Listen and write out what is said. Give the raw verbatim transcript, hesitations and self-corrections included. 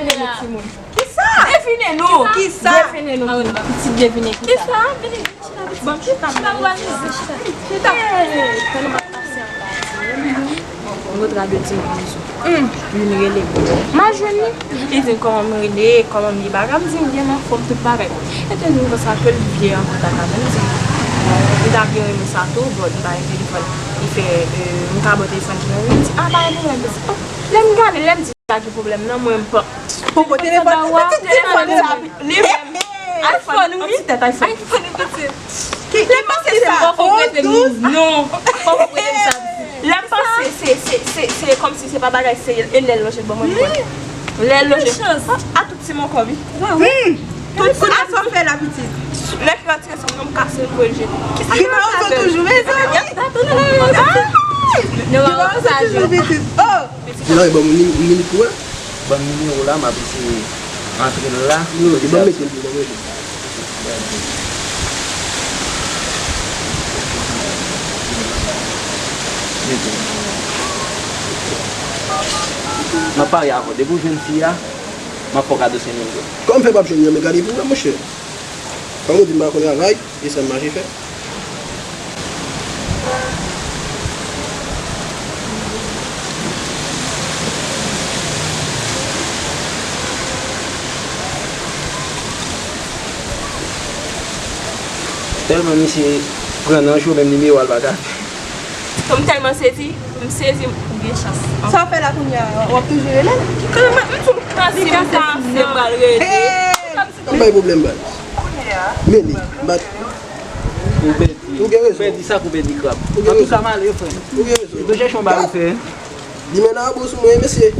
Devine nou, timoun. Kisa? Devine nou. Kisa? Devine nou. Pitit, devine kisa. Kisa? Vini, vini, chita, pitit. Bon, chita, chita, mwen chita. Chita. Tande m ap pase anba ti moun. Mwen kontre de timoun. Hmm. Youn rele m. M a jwenn li. Li di m kòman m rele, kòman m ye bagay. M di m byen, m anfòm, tout bagay. E te di m konsa ke l vye an kontak avè m. M di, m ta byen renmen sa tou, but m pa gen telefòn. Li fè, euh, m ka ba w telefòn ki nan men m. Li di, a, pa gen pwoblèm, pitit. Lè m gade, lè m di, pa gen pwoblèm, non, mwen, m pa. Poko telefòn, pitit telefòn sa. Li menm. iPhone, wi. Ti tèt iPhone. iPhone, pitit. Ki, ki mache sa? Fò w prete m li. Non. Fò w prete m sa, pitit. Lè m panse, se, se, se, se kòmsi se pa bagay serye. E lè l lonje l ban mwen, mwen. Lè l lonje. A, a tout ti mon kò, wi. Wi, wi. Tout ti. A sa w fè la, pitit? Lè k rantre sou mwen, m kase l, voye l jete. Ki sa w fè? Toujou, mezanmi. Ki sa w fè toujou, pitit? Oh! Pitit. Non, e ban m ni-, nimewo w la. Ban m nimewo w la, m ap eseye antre l la. Yo, ban m mete l, ban m mete l. M ap parye avè w. Depi w jwenn fi a, m ap fè w kado senk mil goud. Kòman m fè p ap jwenn li an, men gade pou mwen, monchè. Kòm ou di m pa konn travay, e sa m mache fè. Tèlman misye pran nan jou, menm nimewo a l pa ka fè. Kòm tèlman sezi, m sezi, m gen chans. Sa w fè la kounye a, w ap toujou rele l? Kòman m toujou nan sim sa, m pral rele. Hey! Kòmsi N ap bay pwoblèm, baz. Men li, bat. Ou pèdi. Ou gen rezon. Ou pèdi sak, ou pèdi krab. Ou gen rezon. Antouka, m ale, frè m. Ou gen rezon. Ou te chèche yon bagay ou fè. Li mennen abo sou mwen, mesye.